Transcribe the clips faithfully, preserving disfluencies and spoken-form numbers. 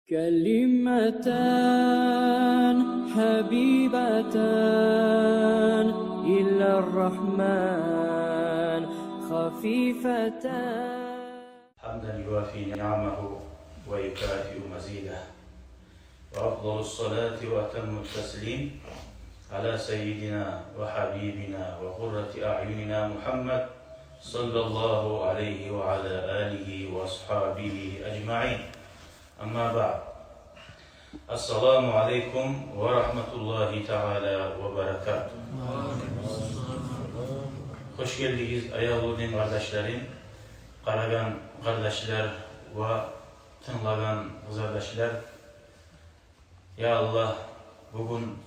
كلمتان حبيبتان إلى الرحمن خفيفتان. حمدا يوافي نعمه ويكافئ مزيده. وأفضل الصلاة وأتم التسليم على سيدنا وحبيبنا وقرة أعيننا محمد صلى الله عليه وعلى آله وأصحابه أجمعين. أما بعد. السلام عليكم ورحمة الله تعالى وبركاته. Хош гелдигиз, аявлу дин къардашларым, къарагъан къардашлар ва тынглагъан къызардашлар. Я Аллагь, бугюн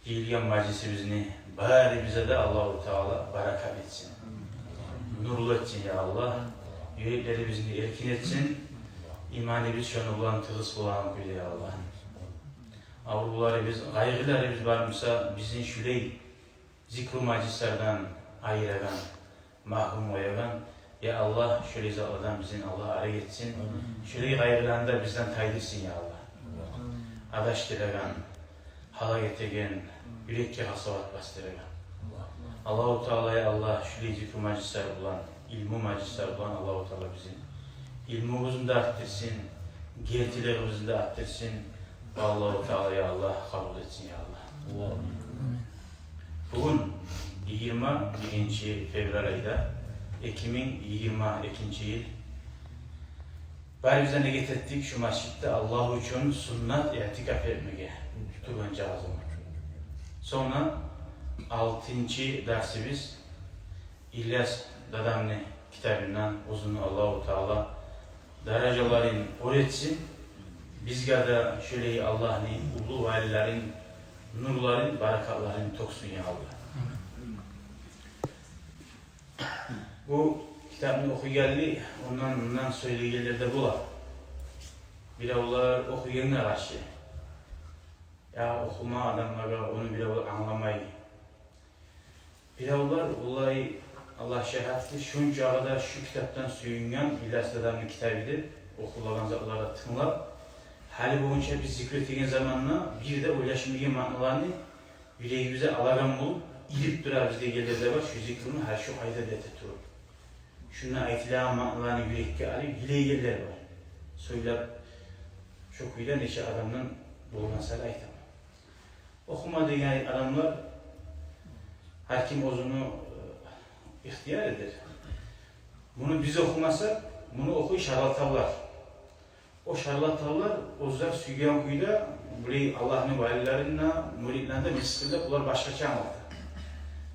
жыйылгъан мажлисибизни барыбызгъа да Аллагьу Таала баракат этсин. Нурлу этсин, я Аллагь. Юреклерибизни эркин этсин. Иманыбыз шону булан тыгъыс болагъан кюйде, я Аллагь. Аврувларыбыз, къайгъыларыбыз бар буса, бизин шулай зикру мажлислерден айырагъан, магьрюм къоягъан, я Аллагь, шолай затладан бизин Аллагь арек этсин. Шолай къайгъыланы да бизден тайдырсын, я Аллагь. Адашдырагъан, гьалак этеген, юрекге къасават басдырагъан. Аллагьу Таала, я Аллагь, шолай зикру мажлислер булан, илму мажлислер булан Аллагьу Таала бизин илмубузну да артдырсын, гертилигибизни де артдырсын. Аллагьу Таала, я Аллагь, къабул этсин, я Аллагь. Бугюн йигирма биринчи февраль айда, эки минг йигирма экинчи йыл. Барыбыз да ният этдик шу межитде Аллагь учун суннат иътикаф этмеге тургъан чагъы заман. Сонг алтынчы дарсыбыз Ильяс дадамны китабындан, оьзюню Аллагьу Таала даражаларын оьр этсин. Бизге де шолай Аллагьны уллу валилерин нурларын, баракатларын тёксюн, я Аллагь. Бу китапны охуйгъанлы, ондан, мундан сёйлейгенлер де бола. Биревлер охуйгъангъа къаршы, я охума адамлагъа, ону биревлер англамай. Биревлер, валлагь, Аллагь шагьатдыр, шончакъы да шу китапдан сююнген, Ильяс дадамны китабы деп, охулагъан затларына тынглап, гьали болгъунча биз зикру этеген заманда бир де ойлашмайгъан маъналаны юрегибизге алагъан болуп, илип турабыз дегенлер де бар, шу зикруну гьар шу къайда да эте туруп. Шунда айтылагъан маъналаны юрекге алып йылайгъанлар бар. Сёйлеп, шо кюйде нече адамдан болгъан саялы айтаман. Охума деген адамлар, гьар ким оьзюню, э, ихтиярыдыр. Муну биз охумасакъ, муну охуй шарлатанлар. О шарлатанлар оьзлер сюйген кюйде булай Аллагьны валилерин де, мюридлерин де мысгъыллап, олар башгъача англата.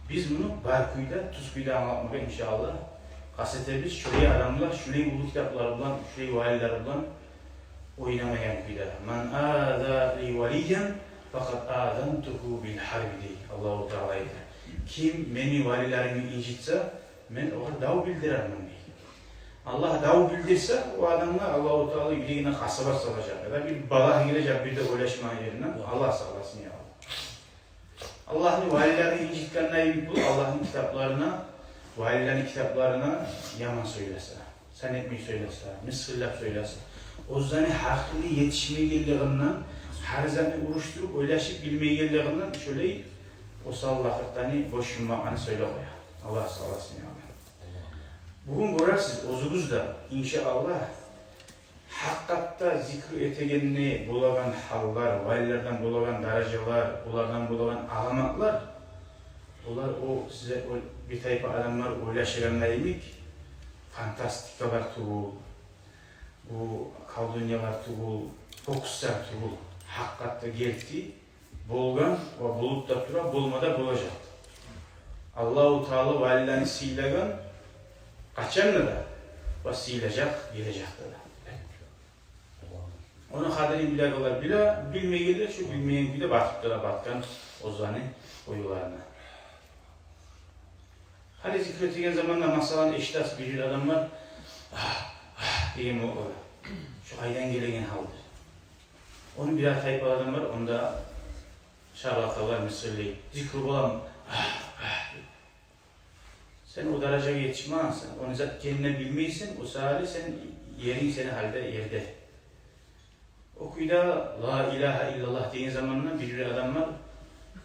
Биз муну бар кюйде, тюз кюйде англатмагъа, иншааллагь, къаст этебиз. Шулай адамлар, шулай уллу китаплар булан, шулай валилер булан ойнамайгъан кюйде. «Ман аза ли валиян факъад азантугьу бил гьарби», — дей Аллагьу Таала айта. Ким мени валилеримни инжитсе, мен огъар дав билдирермен, дей. Аллагь дав билдирсе, о адамгъа Аллагьу Таала юрегине къасават салажакъ, яда бир балагь гележек, бир де ойлашмагъан ерине. Аллагь сакъласын, я Аллагь. Аллагьны валилерин инжитгенлей бу, Аллагьны китапларына, валилерни китапларына яман сёйлесе, сан этмей сёйлесе, мысгъыллап сёйлесе, оьзлени гьакъылы етишмейгенлигинден, гьар затны урушдуруп, ойлашып билмейгенлигинден, шолай осал лакъырланы, бош юмакъланы сёйлеп къоя. Аллагь сакъласын, я Аллагь. Бугюн гёрерсиз оьзюгюз де, иншааллагь, гьакъыкъатда зикру этегенде болагъан гьаллар, валилерден болагъан даражалар, олардан болагъан аламатлар, олар о сизге о бир тайпа адамлар ойлашагъан йимик фантастикалар тюгюл, бу колдуньялар тюгюл, фокуслар тюгюл. Гьакъыкъатда герти болгъан ва болуп да тура, болма да болажакъ. Аллагьу Таала валилерин сыйлагъан къачан да, да ва сыйлажакъ гележекде де. Ону къадирин билегенлер биле, билмейгенлер шу билмейген кюйде батып тура, батгъан оьзлени оюларына. Гьали зикру этеген заманда, масала, эшитесиз, бир-бир адамлар «Агь, агь» деген о, о, шу къайдан гелеген гьалдыр. Ону бир тайпа адам бар, онда шарлатанлар, мисали, зикру къылам, «Агь, агь» деп. Сен о даражагъа етишмегенсен, ону зат экенин билмейсен, о саялы сен еринг сени гьалда ерде. О кюйде «Ла илагьа иллаллагь» деген заманда бир-бир адамлар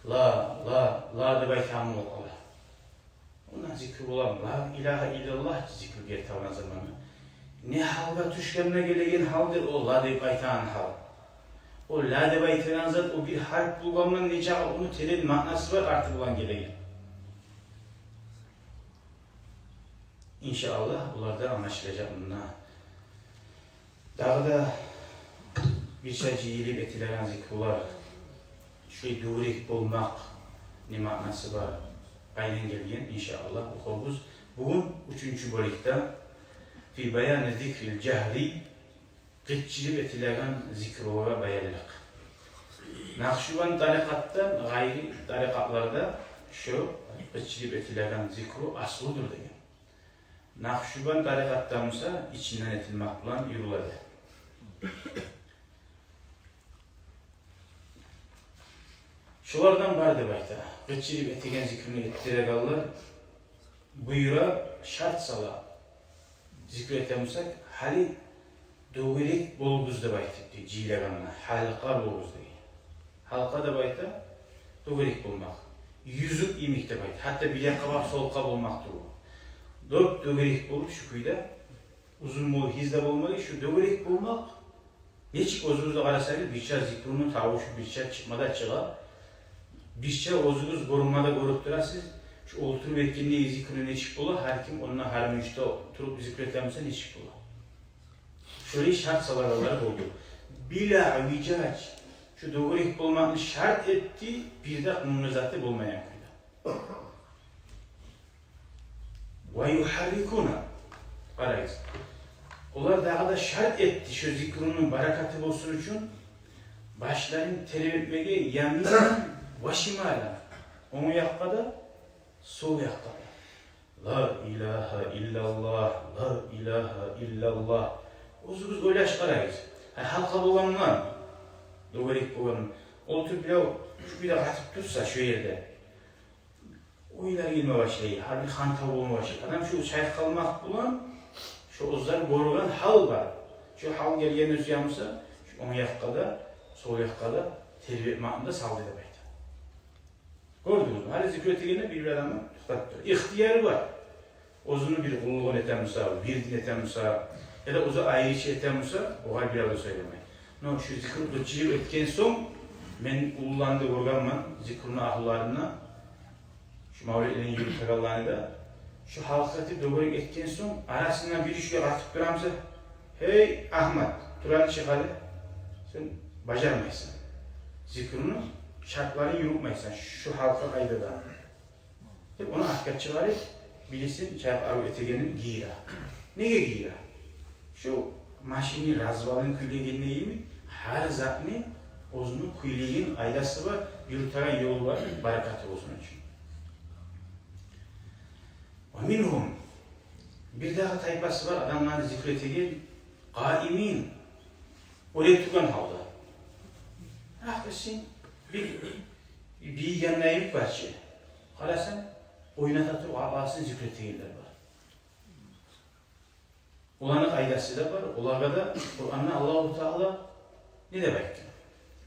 «ла, ла, ла» деп айтагъан болуп къала. Ондан зикру боламы? «Ла илагьа иллаллагь» зикру гелтирген заманда. Не гьалгъа тюшгенде гелеген гьалдыр о «ла» деп айтагъан гьал. О «ла» деп айтагъан зат, о бир гьарп болгъандан нечакъы ону терен маънасы бар арты булан гелеген. Иншааллагь, булар да англашылажакъ мунда. Дагъы да бирче жыйылып этилеген зикрулар, шулай дёгерек болмакъ не маънасы бар, къайдан гелген, иншааллагь, охурбуз. Бугюн уьчюнчю бёлюкде «Фи баяни зикрил жагьри», къычырып этилеген зикрулагъа баянлыкъ. Накъшубанд тарикъатдан къайры тарикъатларда шо къычырып этилеген зикру аслудур деген. Накъшубанд тарикъатда буса ичинден этилмек булан юрюледи. Шолардан бар деп айта. Къычырып этеген зикруну этдирегенлер, буюра, шарт сала. Зикру этемисек, гьали дёгерек болугъуз деп айтып дей, жыйылагъанда, гьалкъа болугъуз дей. Гьалкъа деп айта, дёгерек болмакъ. Юзюк йимик деп айта. Гьатта бир якъгъа багъып, сол якъгъа болмакъ тюгюл. Дёп дёгерек болуп, шу кюйде, узун болуп, гьыз да болмай, шу дёгерек болмакъ. Нечик оьзюгюз де къарасагъыз, бирче зикруну тавушу бирче чыкъма да чыгъа. Бирче оьзюгюз гёрме де гёрюп турасыз. Шу олтуруп этгенде зикру нечик бола, гьар ким онда, гьар мюйюшде туруп зикру этемисе, нечик бола. Шолай шарт салагъанлар болду. Била ивижаж. Шу дёгерек болмакъны шарт этди, бир де къынгъыр заты болмайгъан кюйде. Ва югьаррикуна. Къарагъыз. Олар дагъы да шарт этди, шо зикруну баракаты болсун учун, башларын тербетмеге яминан ва шималан. Онг якъгъа да, сол якъгъа да. Ла илагьа иллаллагь, ла илагьа иллаллагь. Оьзюгюз ойлашып къарагъыз. Гьа, гьалкъа болгъандан, дёгерек болгъандан. Олтуруп бирев шу кюйде къатып турса шу ерде, ойлар гелме башлай, гьар бир хантав болма башлай. Адам шу чайкъалмакъ булан, шу оьзлер гёрген гьал бар. Шу гьал гелгенде сюе буса, шу онг якъгъа да, сол якъгъа да тербетмекни де салды деп айта. Гёрдюгюзмю? Гьали зикру этегенде бир-бир адамны токътатып тура. Ихтияры бар. Оьзюню бир къуллугъун этеми буса, вирдин этеми буса, яда оьзю айрыча этеми буса, огъар бирев де сёйлемей. Но шу зикру къычырып этген сонг, мен уллуланы да гёргенмен, зикруну агьлуларына, шу мавлетлени юрютегенлени де, шу гьалкъа этип дёгерек этген сонг, арасындан бири шулай къатып тура буса, «Гьей, Агьмат, тур гьали, чыкъ гьали. Сен бажармайсан. Зикруну шартларын юрютмейсен шу гьалкъа къайдада», — деп, ону артгъа чыгъарып, бирисин чайкъап этегенин гийире. Неге гийире? Шу машинни развалын кюйлегенде йимик, гьар затны оьзюню кюйлеген къайдасы бар, юрютеген ёлу бар, баракаты болсун учун. Ва мингьум, бир дагъы тайпасы бар адамланы зикру этеген, къаимин, оьре тургъан гьалда. Ахыр сен бир, бир янына йимик бар чы. Къарасанг, ойната туруп, къакъасын зикру этегенлер бар. Оланы къайдасы да бар. Олагъа да Къуранда Аллагьу Таала не деп айтгъан?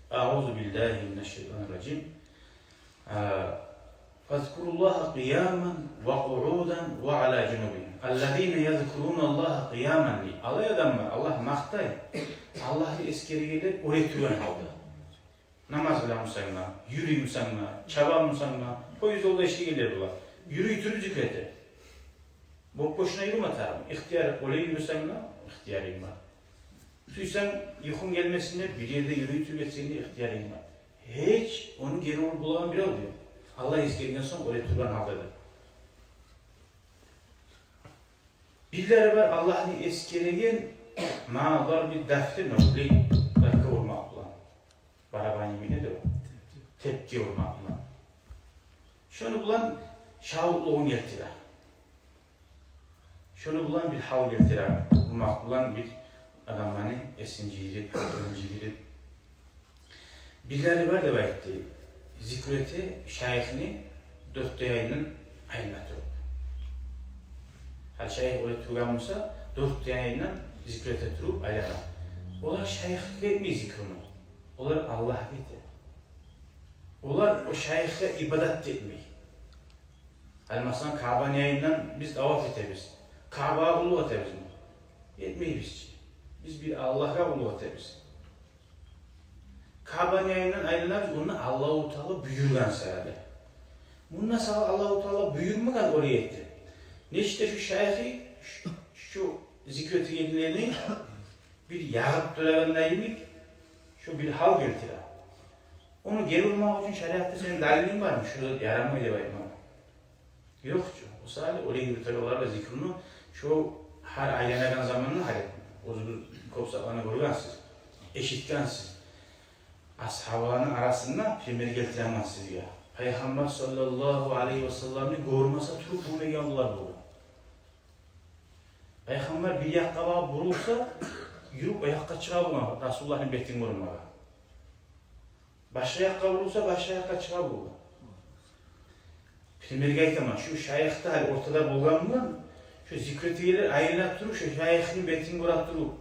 Агъузу биллагьи минаш-шайтанир-ражим. А, «Фазкуруллагьа къияман ва къуудан ва ала жунубигьим. Аллазина язкуруналлагьа къияман», — дей. Олай адамлар, Аллагь макътай, Аллагьны эсгерегенлер оьре тургъан гьалда. Намаз къыламысан да, юрюймюсен де, чабамысан да, поезд ёлда ишлейгенлер булар. Юрюй туруп зикру эте. Боп-бошуна юрюме тарыкъ. Ихтияр, олай юрюсенг де, ихтиярынг бар. Сюйсенг, юхунг гелмесин деп, бир ерде юрюй туруп этсенг де, ихтиярынг бар. Гьеч ону гери уруп болагъан бирев де ёкъ. Аллагь эсгерген сонг, оьре тургъан гьалда да. Бирлери бар, Аллагьны эсгереген, ма дарби даффи, нокъли затгъа урмакъ булан. Барабан йимик де о. Тепки урмакъ булан. Шону булан шавукълугъун гелтире. Шону булан бир гьал гелтире. Урмакъ булан бир адамланы эсин жийдирип, акъылын жийдирип. Бирлери бар деп айтды. Зикру эте шайыхны дёрт де янындан айлана туруп. Гьали шайых оьре тургъан буса, дёрт де янындан зикру эте туруп айлана. Олар шайыхгъа этмей зикруну. Олар Аллагьгъа эте. Олар о шайыхгъа ибадат этмей. Гьали, масала, Каабаны янындан биз таваф этебиз. Каабагъа къуллукъ этебизми? Этмейбиз чи. Биз бир Аллагьгъа къуллукъ этебиз. Каабаны янындан айланабыз, онда Аллагьу Таала буюргъан саялы. Мунда сагъа Аллагьу Таала буюрмагъан олай эт деп. Нечик де шу шайыхы, шу, шу зикр этегенлени бир ягъып турагъанда йимик, шу бир гьал гелтире. Ону гери урмакъ учун шариатда сени далилинг бармы, шу зат ярамай деп айтмагъа? Ёкъ чу. О саялы олай юрютегенлер бар зикруну, шу гьар айланагъан заманда, гьали оьзюгюз кёп затланы гёргенсиз, эшитгенсиз. Асгьабаланы арасында пример гелтиремен сизге. Пайхаммар саллаллагьу алайгьи ва салламны гёрмесе туруп болмайгъанлар болгъан. Пайхаммар бир якъгъа багъып бурулса, юрюп о якъгъа чыгъа болгъан, Расулуллагьны бетин гёрмеге. Башгъа якъгъа бурулса, башгъа якъгъа чыгъа болгъан. Примерге айтаман, шу шайых да гьали ортада болгъан булан, шу зикр этегенлер айлана туруп, шу шайыхны бетин гёре туруп,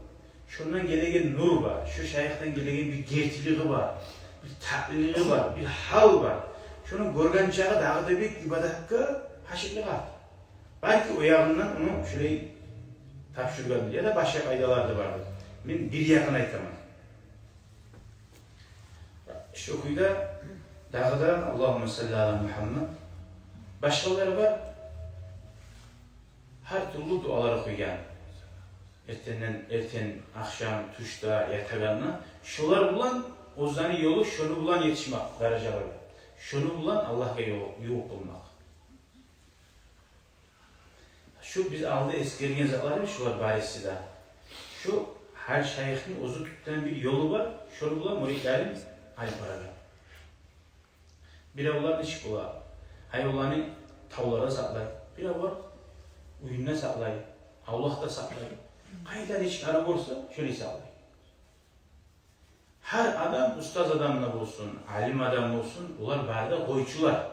шондан гелеген нур бар, шу шайыхдан гелеген бир гертилиги бар, бир татлилиги бар, бир гьал бар. Шону гёрген чакъы дагъы да бек ибадатгъа гьашыкълыкъ арта. Балики, о ягъындан ону шулай тапшургъандыр, яда башгъа пайдалар да бардыр. Мен бир ягъын айтаман. Шу кюйде дагъы да Аллагьумма салли ала Мухаммад. Башгъалар бар. Гьар тюрлю дуалар охуйгъан. Эртенден, эртен, ахшам, тюшде, ятагъанда. Шолар булан оьзлени ёлу, шону булан етишмек даражалагъа. Шону булан Аллагьгъа ёл-, ювукъ болмакъ. Шу биз алда эсгерген затлар, шулар бариси де. Шу гьар шайыхны оьзю тутгъан бир ёлу бар, шону булан муридлерин алып барагъан. Биревлер нечик бола? Гьайванланы тавларда сакълай, биревлер уьюнде сакълай, авлакъда сакълай. Къайда нечик ара гёрсе, шолай сакълай. Гьар адам, устаз адам да болсун, алим адам болсун, олар бары да къойчулар.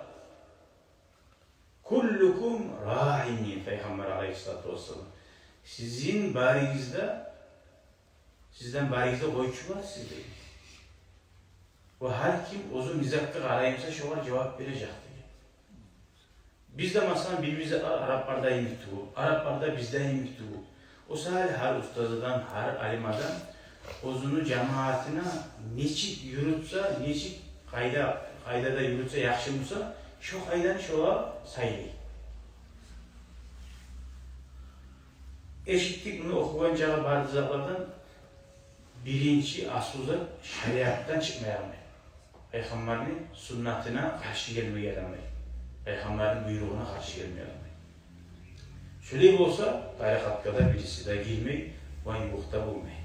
«Куллукум раин», — деген Пайхаммар алайгьиссалату вассалам. Сизин баригиз де, сизден баригиз де къойчуларсыз деген. Ва гьар ким оьзю не затгъа къарай буса, шогъар жавап бережек деген. Биз де, масала, бир-бир затлар арапларда йимик тюгюл, арапларда бизде йимик тюгюл. О саялы гьар устаз адам, гьар алим адам оьзюню жамаатына нечик юрютсе, нечик къайда, къайдада юрютсе яхшы буса, шо къайданы шолагъа сайлай. Эшитдик муну охугъан чакъы бары затлардан. Биринчи аслу зат — шариатдан чыкъмай алмай. Пайхаммарны суннатына къаршы гелмей алмай. Пайхаммарны буйругъуна къаршы гелмей алмай. Шолай болса, тарикъатгъа да бириси де гирмей, ванюхта болмай.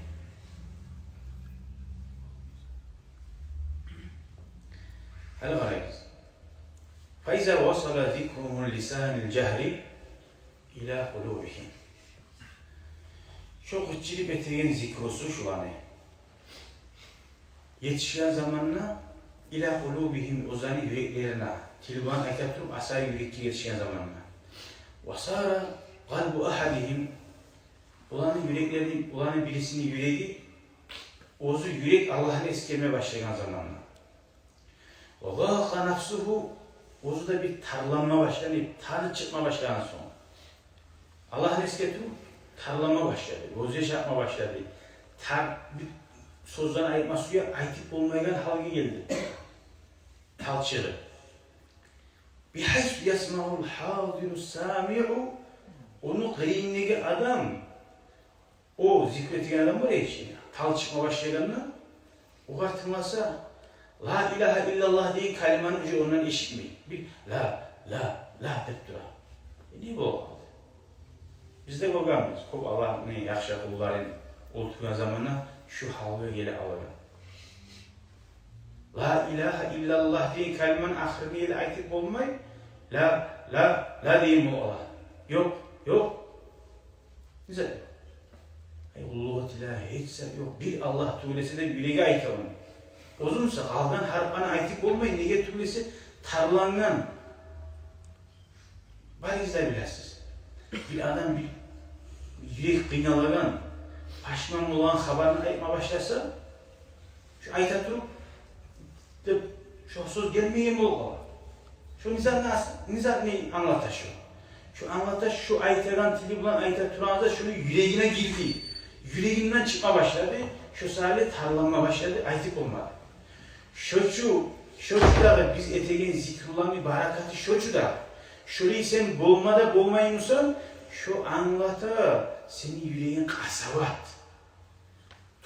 Гьали къарайгъыз. «Фаиза васала зикругьу лисанал жагьри ила къулубигьим». Шо къычырып этеген зикрусу шуланы етишген заманда, ила къулубигьим, оьзлени юреклерине, тил булан айта туруп, асай юрекге етишген заманда. Ва сара къалбу агьадигьим, оланы юреклерини, оланы бирисини юреги, оьзю юрек Аллагьны эсгерме башлагъан заманда. Ва дакъа нафсугьу, оьзю де бир тарланма башлады, тары чыкъма башлагъан сонг. Аллагьны эсгере туруп, тарланма башлады, гёзьяш акъма башлады. Тар-, бир сёзлени айтма сюе, айтып болмайгъан гьалгъа гелди. Талчыгъы. Бигьайсу ясмаул гьазиру самиу, ону къырыйындагъы адам, о зикр этеген адам бар эди чи, талчыкъма башлагъанда, огъар тынгласа, «Ла илагьа иллаллагь» деген калиманы уже ондан эшитмей. Бир «ла, ла, ла» деп тура. Э, не болгъан? Биз де гёргенбиз, кёп Аллагьны яхшы къулларын оьлтюрген заманда шу гьалгъа геле алагъан. «Ла илагьа иллаллагь» деген калиманы ахырына ерли айтып болмай, «ла, ла, ла» деген бола. Ёкъ, ёкъ. Не зат? Ай, уллулугъу тиле гьеч зат ёкъ. Бир Аллагь тюгюл эсе деп юреги айта ону. Оьзю буса къалгъан гьарпланы айтып болмай, неге тюгюл эсе тарлангъан. Баригиз де билесиз. Бир адам, бир юрек къыйналагъан, пашман болгъан хабарын айтма башласа, шо айта туруп деп, шо сёз гелмеген болуп къала. Шо не затны ас-, не затны англата шо? Шо англата, шо айтагъан тили булан айта тургъан зат шону юрегине гирди. Юрегинден чыкъма башлады. Шо саялы тарланма башлады, айтып болмады. Шочу, шочу дагъы биз этеген зикруланы баракаты шочу дагъы. Шолай сен болма да болмаймысан, шо англата сени юрегинг къасават,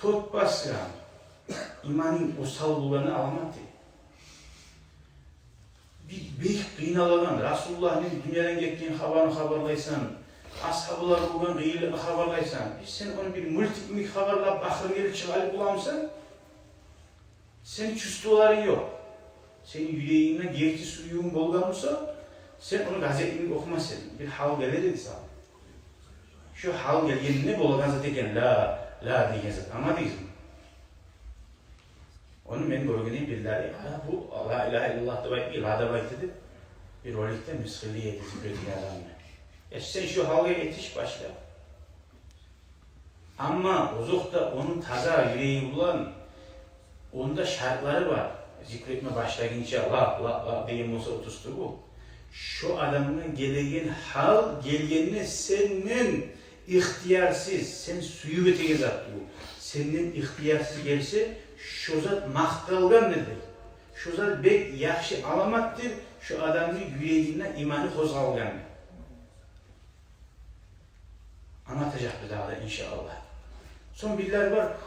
тот басгъан, иманынг осал болгъаны аламат дей. Бек, бек къыйналагъан, Расулуллагьны дюньядан гетген хабарын хабарлайсан, асгьабалар болгъан къыйынлыкъны хабарлайсан, сен ону бир мультик йимик хабарлап, ахырын гелип чыгъарып боламысан? Сени чувстволарынг ёкъ. Сени юрегингде герти сюювюнг болгъан буса, сен ону газет йимик охумас эдинг. Бир гьал гелер эди сагъа. Шо гьал гелгенине болагъан зат экен, ла, ла деген зат. Англадыгъызмы? Ону мен гёргеним бирлери, гьа, бу ла илагьа иллаллагь деп айтмай, ла деп айта деп, бир роликде мысгъыллыкъ этди зикр этген адамны. Э, сен шо гьалгъа етиш башла. Амма озокъда, ону таза юреги булан, онда шартлары бар. Зикр этме башлагъынча ла, ла, ла деген болса, отуз тюгюл. Шо адамгъа гелеген гьал гелгенде, сенден ихтиярсыз, сен сююп этеген зат тюгюл, сенден ихтиярсыз гелсе, шо зат макъталгъандыр дей. Шо зат бек яхшы аламатдыр, шо адамны юрегинде иманы къозгъалгъанны. Англатажакъбыз дагъы да, иншааллагь. Сонг бирлер бар,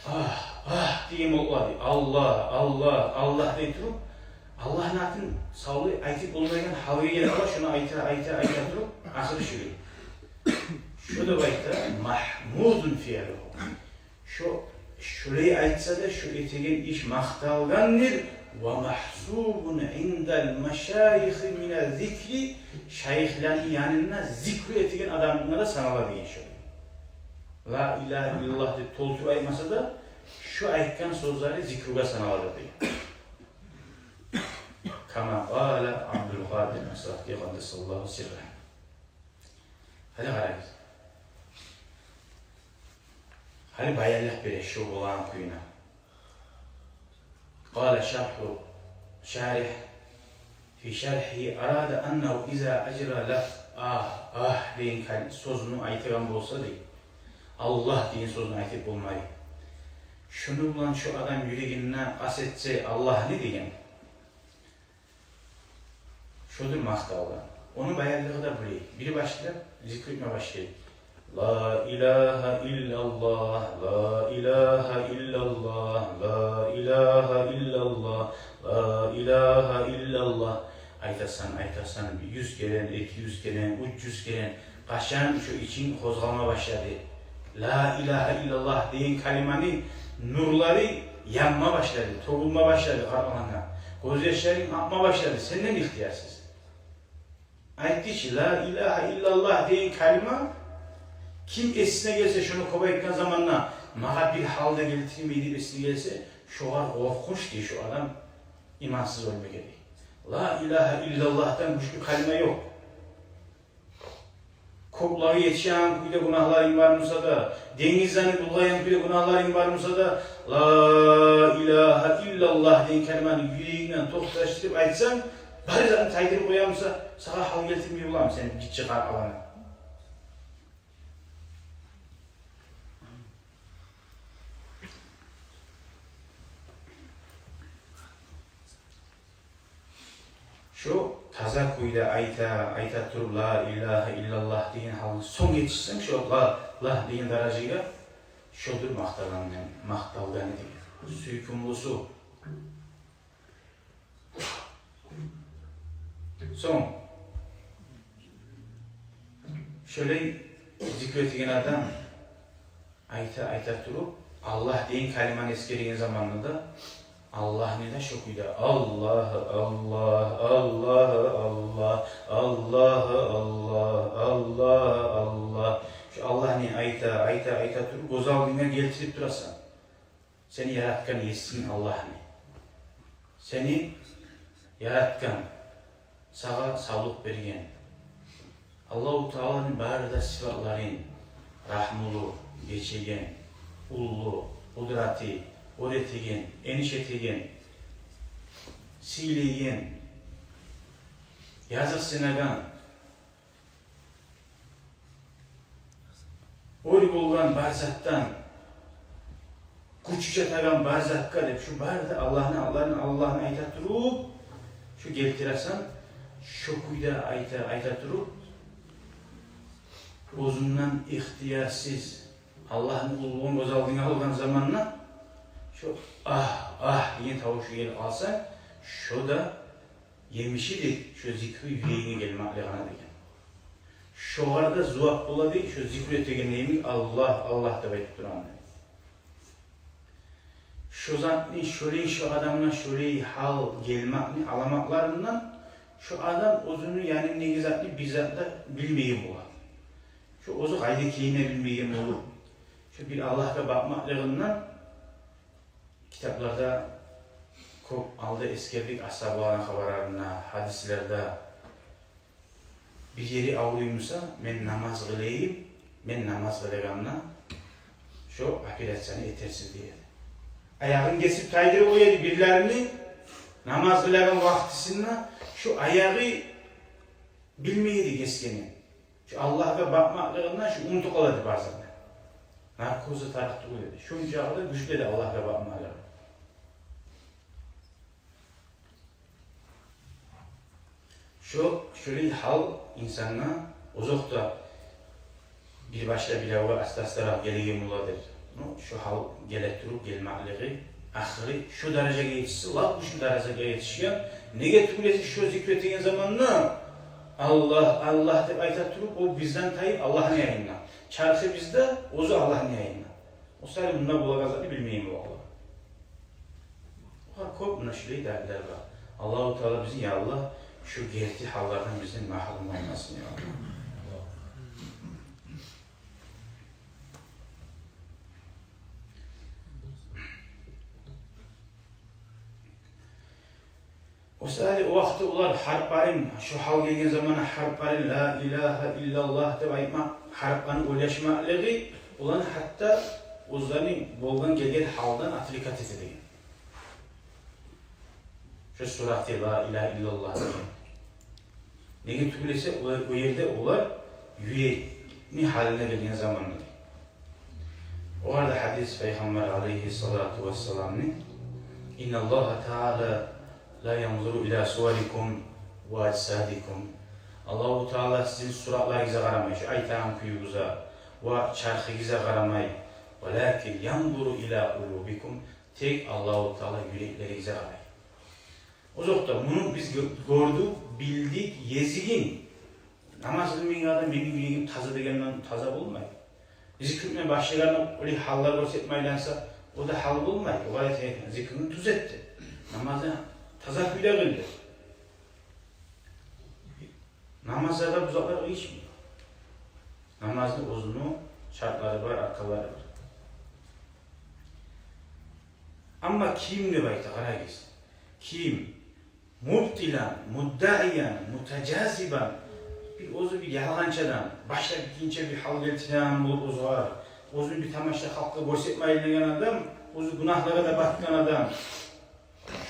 агь, агь деген болуп къала дей. Аллагь, Аллагь, Аллагь дей туруп, Аллагьны атын савлай айтып болмайгъан гьалгъа гелип къала, шону айта, айта, айта туруп, ахыры шулай. Шо деп айта, магьмудун фиълугьу. Шо, шолай айтса да, шо этеген иш макъталгъандыр. Ва магьсубун индал машайихи мина зикри, шайыхланы янында зикру этеген адамгъа да санала деген шо. Ла илагьа иллаллагь деп толтуруп айтмаса да, шо айтгъан сёзлери зикругъа санала деген. Кама къала Абдулкъадир Насрагьи къаддасаллагьу сиррагьу. Гьали къарагъыз. Гьали баянлап бере шо болагъан кюйню. Къала шаргьу, шаригь, фи шаргьигьи арада аннагьу иза ажра лафз агь, агь деген кал-, сёзню айтагъан болса дей, Аллагь деген сёзню айтып болмай. Шону булан шо адам юрегинде къаст этсе Аллагьны деген, шодур макъталгъан. Ону баянлыгъы да булай. Бири башлап, зикр этме башлай. Ла илагьа иллаллагь, ла илагьа иллаллагь, ла илагьа иллаллагь, ла илагьа иллаллагь. Айтасан, айтасан, юз керен, эки юз керен, уьч юз керен. Къачан шо ичинг къозгъалма башлады, ла илагьа иллаллагь деген калиманы нурлары янма башлады, тёгюлме башлады къаркъарангдан, гёзьяшларынг акъма башлады сенден ихтиярсыз. Айтды чы, ла илагьа иллаллагь деген калима, ким эсине гелсе, шону кёп айтгъан заманда, магъа бир гьал да гелтирмей деп эсине гелсе, шогъар къоркъунч дей шо адам имансыз оьлмеге дей. Ла илагьа иллаллагьдан гючлю калима ёкъ. Кёклеге етишеген кюйде гюнагьларынг бар буса да, денгизлени булгъайгъан кюйде гюнагьларынг бар буса да, ла илагьа иллаллагь деген калиманы юрегингден токъташдырып айтсанг, бары затны тайдырып къоя буса, сагъа гьал гелтирмей боламы сен гиччи къаркъарангны? Шо таза кюйде айта, айта туруп, ла илагьа иллаллагь деген гьалгъа сонг етишсенг, шо ла, ла деген даражагъа, шодур макъталгъан, макъталгъаны деген. Сюйкюмлюсю. Сонг, шолай зикр этеген адам айта, айта туруп, Аллагь деген калиманы эсгерген заманда да, Аллагьны да шо кюйде, Аллагь, Аллагь, Аллагь, Аллагь, Аллагь, Аллагь, Аллагь, Аллагь. Шо Аллагьны айта, айта, айта туруп, гёз алдынга гелтирип турасан. Сени яратгъан есинг Аллагьны. Сени яратгъан, сагъа савлукъ берген. Аллагьу Тааланы бары да сыфатларын: рагьмулу, Гечеген, уллу, къудраты, оьр этеген, эниш этеген, сыйлайгъан, языкъсынагъан, оьр болгъан бар затдан, гючю чатагъан бар затгъа деп, шу бары да Аллагьны, Аллагьны, Аллагьны айта туруп, шу гелтиресен, шу кюйде айта, айта туруп, оьзюнден ихтиярсыз Аллагьны уллулугъун гёз алдынга алгъан заманда, шу «агь, агь» деген тавуш гелип къалса, шу да емиши деп, шу зикру юрегинге гелмеклигине деген. Шогъар да зувап бола деп, шу зикру этеген йимик «Аллагь, Аллагь» деп айтып тургъан. Шу затны, шолай, шу адамгъа шолай гьал гелмекни аламатларындан, шу адам оьзюню янындагъы затны бир зат да билмейген бола. Шу оьзю къайда экенин билмейген болуп, шу бир Аллагьгъа бакъмакълыгъындан, китапларда кёп алда эсгердик, асгьабаланы хабарларында, гьадислерде. Бир ери авруй буса, мен намаз къылайым, мен намаз къылагъанда шу операцияны этерсиз, дей эди. Аягъын гесип тайдырып къоя эди бирлерини, намаз къылагъан вакътисинде шу аягъы билмей эди гесгенин. Шу Аллагьгъа бакъмакълыгъындан шу унутуп къала эди базан. Наркоза тарыкъ тюгюл эди. Шончакъы да гючлю эди Аллагьгъа бакъмакълыгъы. Шу, шулай гьал инсангъа озокъда бир башда биревге аста-астаракъ гелеген бола деп. Ну, шу гьал геле туруп, гелмеклиги, ахыры шу даражагъа етишсе, лап шу даражагъа етишген. Неге тюгюл эсе, шу зикру этеген заманда «Аллагь, Аллагь» деп айта туруп, о бизден тайып, Аллагьны янына. Чархы бизде, оьзю Аллагьны янына. О саялы мунда болагъан затны билмеймен валлагь. Огъар кёп муна шулай далиллер бар. Аллагьу Таала бизин, я Аллагь, шу герти гьаллардан бизин магьрюм къылмасын, я Аллагь. О саялы о вакътиде олар гьарпларын, шу гьал гелген заманда гьарпларын, «Ла илагьа иллаллагь» деп айтмакъ, гьарпланы ойлашмакълыгъы оланы гьатта оьзлени болгъан гелген гьалдан отвлекать эте деген. Шу сураты «Ла илагьа иллаллагь» деген. Неге тюгюл эсе, о, о ерде олар юрекни гьалына гелген заманда. Огъар да гьадис Пайхаммар алайгьиссалату вассаламны: «Инналлагьа таала ла янзуру ила суварикум ва аджсадикум». Аллагьу Таала сизин суратларыгъызгъа къарамай, шу айтагъан кююгюзге ва чархыгъызгъа къарамай. «Валакин янзуру ила къулубикум». Тек Аллагьу Таала юреклеригизге къарай. Озокъда, муну биз гё-, гёрдюк, билдик, езигин. Намаз къылмайгъан адам «мени юрегим таза» дегенден таза болмай. Зикру этме башлагъанда олай гьаллар гёрсетме айланса, о да гьал болмай. Огъар эсе зикрунг тюз этди. Намазны таза кюйде къылды. Намазда да бузукълукъ гечмей. Намазны оьзюню шартлары бар, арканлары бар. Амма ким деп айта, къарагъыз. Ким мубтилан, муддаиян, мутажазибан, бир оьзю бир ялгъанчы адам, башгъа бир гиччи бир гьал гелтиреген болуп оьзюне, оьзюн бир тамаша халкъгъа гёрсетме айланагъан адам, оьзю гюнагьлагъа да батгъан адам.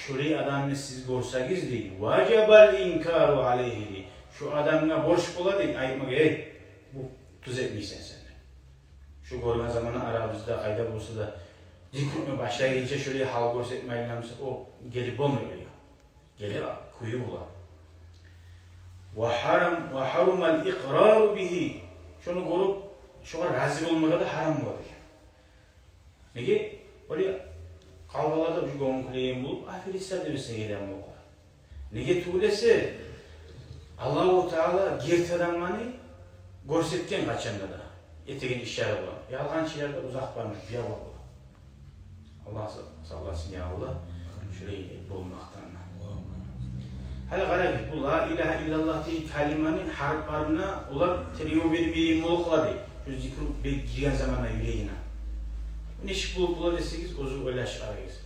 Шулай адамны сиз гёрсегиз, дей, важабал инкару алайгьи, дей, шу адамгъа борч бола, дей, айтмагъа: «Эй, бу тюз этмейсен сен». Шу гёрген заманда арабызда къайда болса да, зикру этме башлагъынча шулай гьал гёрсетме айланса, о гелип болмай оьле. Геле кюю бола. Ва гьарам, ва гьарумал икърару бигьи. Шуну гёрюп, шугъар рази болмагъа да гьарам бола деген. Неге? Олай къалбаларда уже гёнгюл кюлейген болуп, аферистлер деп эсине гелеген болуп къала. Неге тюгюл эсе, Аллагьу Таала герти адамланы гёрсетген къачанда да, этеген ишлери булан. Ялгъанчылар да узакъ бармай, биябур бола. Аллагь са-, сакъласын, я Аллагь, шулай болмакъдан. Гьали къарагъыз, бу «Ла илагьа иллаллагь» деген калиманы гьарпларына олар тергев бермейген болуп къала, дей. Шу зикру бек гирген заманда юрегине. Нечик болуп бола десегиз, оьзю ойлашып къарагъыз.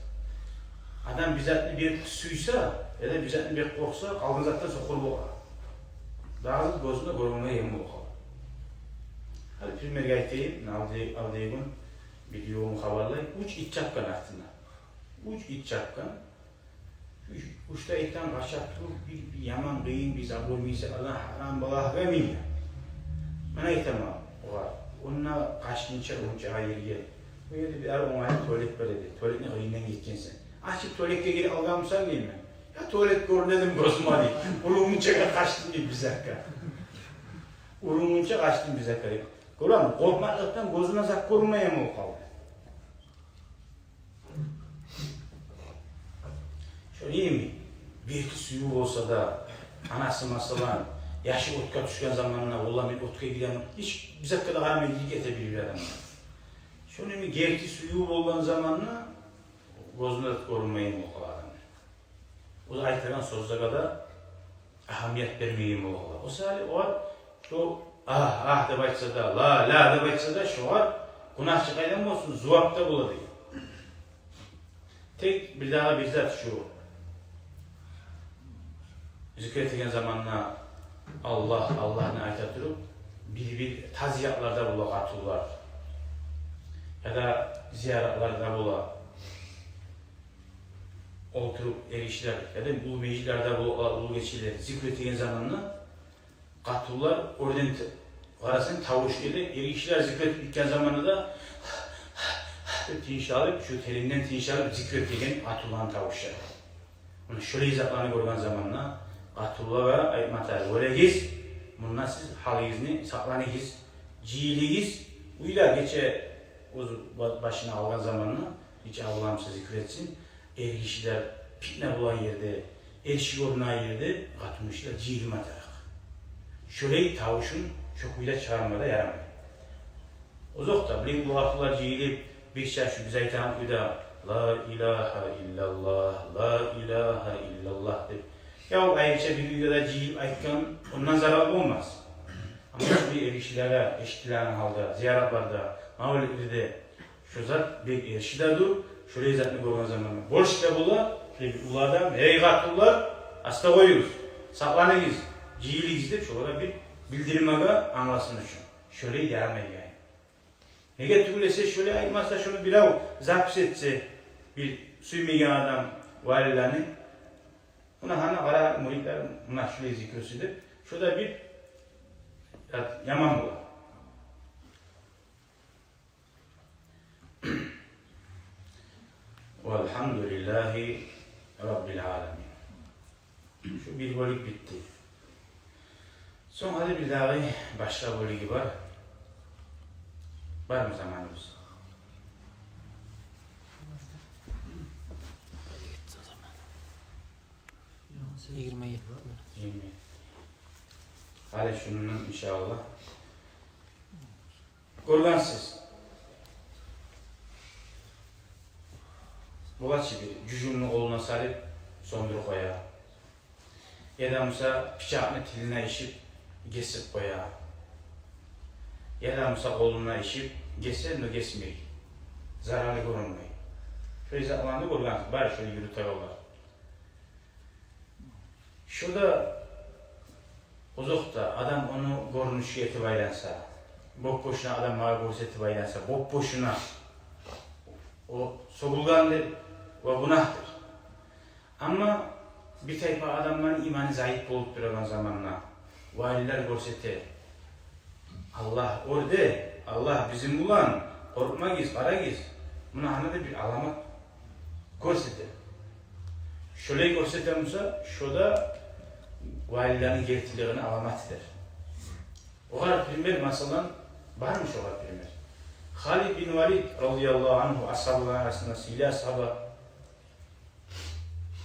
Адам бир затны бек сюйсе, яда бир затны бек къоркъса, къалгъан затдан сокъур бола. Дагъы зат гёзюне гёрюнмейген болуп къала. Гьали примерге айтайым, алды, алдагъы гюн бир ёлну хабарлай, уьч ит чапгъан артына. Уьч ит чапгъан. Уьч, уьч де итден къача туруп, бир, бир яман къыйын, бир забор миса, адам гьарам балагьгъа минген. Мен айтаман огъар, онда къачгъынча, онча ерге, бу ерде бир онгайлы туалет бар эди, туалетни къырыйындан гетгенсен. Ачып туалетге гирип алгъанмысан деймен. Я туалет гёрюнедими гёзюме дей. Ургъунча къачдым дей бир затгъа. Ургъунча къачдым бир затгъа дей. Гёремисиз, къоркъмакълыкъдан гёзюне зат гёрюнмей болуп къалды. Шо йимик, герти сююв болса да, анасы, масала, яшы отгъа тюшген заманда, валлагь, мен отгъа гиремен, гьеч бир затгъа да къарамай гирип гете бир-бир адамлар. Шону йимик герти сююв болгъан заманда гёзюне зат гёрюнмей болуп къалады. О айтагъан сёзлеге де агьамият бермей болуп къалады. О саялы огъар шо «агь, агь» деп айтса да, «ла, ла» деп айтса да, шогъар гюнагь чы къайдан болсун, зувап да бола деген. Тек бирдагъы бир зат шу. Зикр этеген заманда Аллагь, Аллагьны айта туруп, бир-бир тазиятларда бола къатынлар, яда зияратларда бола олтуруп эргишилер, яда уллу межитлерде бола уллу гечелер, зикр этеген заманда къатынлар оьрден т-, къарасанг, тавуш геле, эргишилер зикр этип битген заманда да деп тыныш алып, шу теренден тыныш алып зикр этеген къатынланы тавушлары. Муна шолай затланы гёрген заманда къатынлагъа айтма тарыкъ: «Гёрегиз, мунда сиз гьалыгъызны сакъланыгъыз, жыйылыгъыз». Уьйлер гече оьз ба-, башына алгъан заманда, гече Аллагьны зикр этсин, эргишилер питне болагъан ерде, эрши гёрюнеген ерде къатынгишилер жыйылма тарыкъ. Шолай тавушун шо кюйде чыгъарма да ярамай. Озокъда, билейик, бу къатынлар жыйылып, бир чакъы биз айтагъан кюйде «Ла илагьа иллаллагь, ла илагьа иллаллагь» деп, я ол айрыча бир уьйде де жыйылып айтгъан, ондан зарал болмас. Амма шо бир эргишилеге эшитилеген гьалда, зияратларда, мавлитлерде шо зат бек эрши де дюр, шолай затны гёрген заманда борч да бола, шолай бир уллу адам: «Гьей, къатынлар, аста къоюгъуз, сакъланыгъыз, жыйылыгъыз», – деп, шолагъа бир билдирмеге англасын учун. Шолай ярамай яни. Неге тюгюл эсе, шолай айтмаса, шону бирев запись этсе, бир сюймейген адам валилени, муна гьана къара, муридлер, муна шолай зикрусу деп, шо да бир, я-, яман бола. Валгьамдулиллагьи раббил аламин. Шу бир бёлюк битди. Сонг гьали бирдагъы башгъа бёлюгю бар. Бармы заманыбыз? Йигирма етти. Йигирма етти. Гьали шундан, иншааллагь. Гёргенсиз, бола чы бир жужумну къолуна салып, сёндюрюп къоя. Яда буса бичакъны тилине ишип, гесип къоя. Яда буса къолуна ишип, гесе, но гесмей. Заралы гёрюнмей. Шолай затланы гёргенсиз, бар шолай юрютегенлер. Шо да озокъда, адам ону гёрюнюшге этип айланса, боп-бошуна адам магъа гёрсетип айланса, боп-бошуна, о сёгюлген деп ва гюнагьдыр. Амма бир тайпа адамланы иманы зайып болуп турагъан заманда валилер гёрсете, Аллагь оьрде, Аллагь бизин булан, къоркъмагъыз, къарагъыз. Муна гьана да бир аламат гёрсете. Шолай гёрсете буса, шо да валилени гертилигини аламатыдыр. Огъар пример, масала, бармы шогъар пример? Халид бин Валид, радияллагьу ангьу, асгьабаланы арасында сыйлы асгьаба,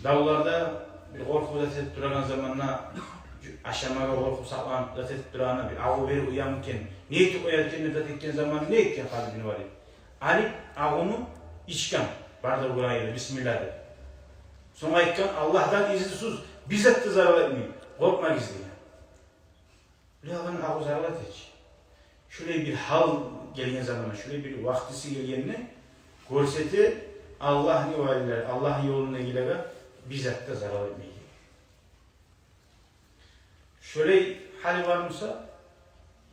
давларда бир къоркъув зат этип турагъан заманда, ашамагъа къоркъув сакъланып зат этип турагъанда, бир агъу берип уямы экен, не этип къояр экен деп зат этген заманда не этген Халид бин Валид? Алып агъуну ичген, бары да гёреген ерде, бисмилла деп. Сонг айтгъан: «Аллагьдан изинсиз бир зат да зарал этмей, къоркъмагъыз», – деген. Биле, ону агъузарлар этежек. Шулай бир гьал гелген заманда, шулай бир вакътиси гелгенде гёрсете, Аллагьны валилери, Аллагьны ёлундагъылагъа бир зат да зарал этмейди. Шулай гьалы бар буса,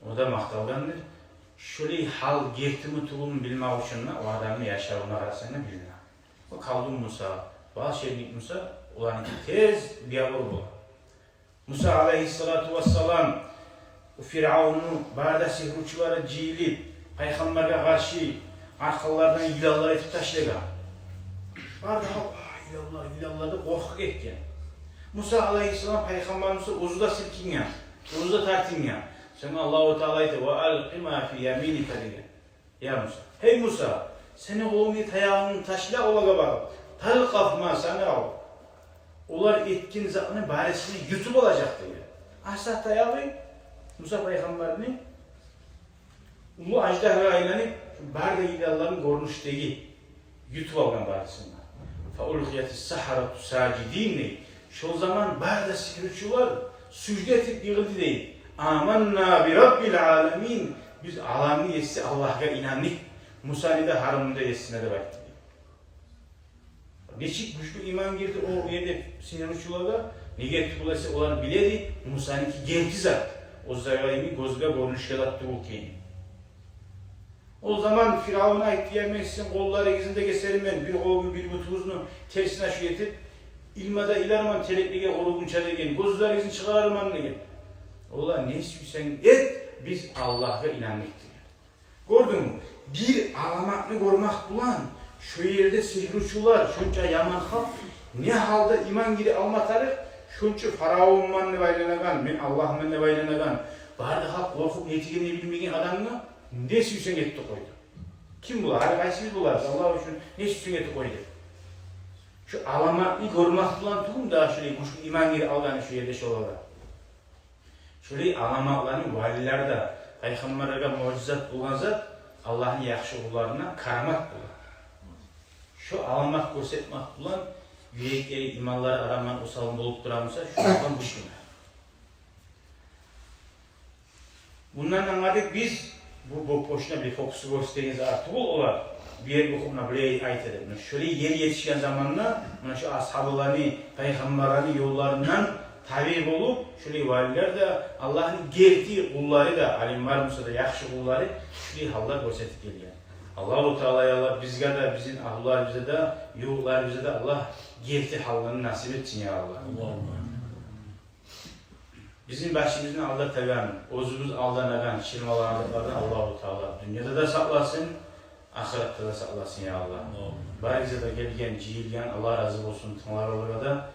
о да макъталгъандыр. Шолай гьал гертими-тюгюлмю билмек учун да, о адамны яшавуна къарасанг да билине. О колдун буса, волшебник буса, оларныки тез бир бола. Муса алайгьиссалату вассалам, о фиръавунну бары да сигьручулары жыйылып, пайхаммаргъа къаршы аркъанлардан йыланлар этип ташлагъан. Бары да халкъ: «Ай, йыланлар, йыланлар», — деп къоркъуп гетген. Муса алайгьиссалам пайхаммарыбыз оьзю де силкинген, оьзю де тартынгъан. Сонг Аллагьу Таала айта: «Ва алкъи ма фи яминика», — деген. Я Муса, гьей Муса, сени къолунгдагъы таягъынгны ташла олагъа багъып. «Талкъаф ма санау». Олар этген затны барысын ютуп алажакъ деген. Аса таягъы Муса пайхаммарны уллу аждагьагъа айланып, бары да йыланланы гёрюнюшдеги ютуп алгъан барысын да. «Фа улкъиятис сахарату сажидин», — дей. Шол заман бары да сигьручулар сужда этип йыгъылды дей. «Аманна би раббил аламин». «Биз аламны еси Аллагьгъа инандыкъ, Мусаны да, Гьарунну да есине», — деп айтды дей. Нечик гючлю иман гирди о ерде сигьручулагъа, неге тюгюл эсе олар биле эди, Мусаныки герти зат. Оьзлеге йимик гёзге гёрюнюшге зат тюгюл экенин. О заман Фиръавун айтды: «Я мен сизин къолларыгъызны да гесермен, бир къолугъузну, бир бутугъузну терсине шу этип, илмада иларман тереклеге къуругъунча», — деген, «гёзлеригизни чыгъарарман», — деген. Олар: «Не сюйсенг эт, биз Аллагьгъа инандыкъ», — деген. Гёрдюнгмю? Бир аламатны гёрмек булан шо ерде сигьручулар, шонча яман халкъ, не гьалда иман гире алма тарыкъ, шонча «Фиръавунман» деп айланагъан, «Мен Аллагьман» деп айланагъан, бары да халкъ къоркъуп, не этегенин билмеген адамгъа «Не сюйсенг эт» деп къойду. Ким булар? Гьали къайсыбыз булар? Аллагь учун не сюйсенг эт деп къойду. Шо аламатны гёрмек булан тюгюлмю дагъы шолай гючлю иман гире алгъаны шо ерде шолагъа? Шолай аламатланы валилер де, пайхаммарлагъа муъжизат болгъан зат, Аллагьны яхшы къулларына карамат бола. Шо аламат гёрсетмек булан юреклери, иманлары адамланы осал болуп тура буса, шо адам гючлю. Мундан англадыкъ биз, бу, бу бошуна бир фокус гёрсетеген зат тюгюл олар, бир ерге охуп, муна булай айта деп. Муна шолай ер етишген заманда, муна шо асгьабаланы, пайхаммарланы ёлларындан табиъ болуп, шолай валилер де, Аллагьны герти къуллары да, алим бар буса да, яхшы къуллары, шолай гьаллар гёрсетип гелген. Аллагьу Таала, я Аллагь, бизге де, бизин агьлюлерибизге де, ювукъларыбызгъа да Аллагь герти гьалланы насип этсин, я Аллагь. Аллагьумма амин. Бизин башыбызны алдатагъан, оьзюбюз алданагъан ширмалардан Аллагьу Таала дюньяда да сакъласын, ахыратда да сакъласын, я Аллагь. Амин. Барыгъызгъа да, гелген, жыйылгъан, Аллагь рази болсун, тынглагъанлагъа да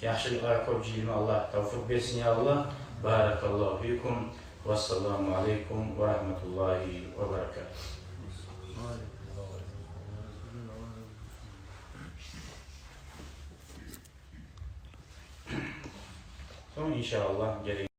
яхшылыкълар кёп жыйылма Аллагь тавфикъ берсин, я Аллагь. Баракаллагьу фикум. Вассаламу алейкум ва рагьматуллагьи ва баракатугь. Сонг, иншааллагь, гелеген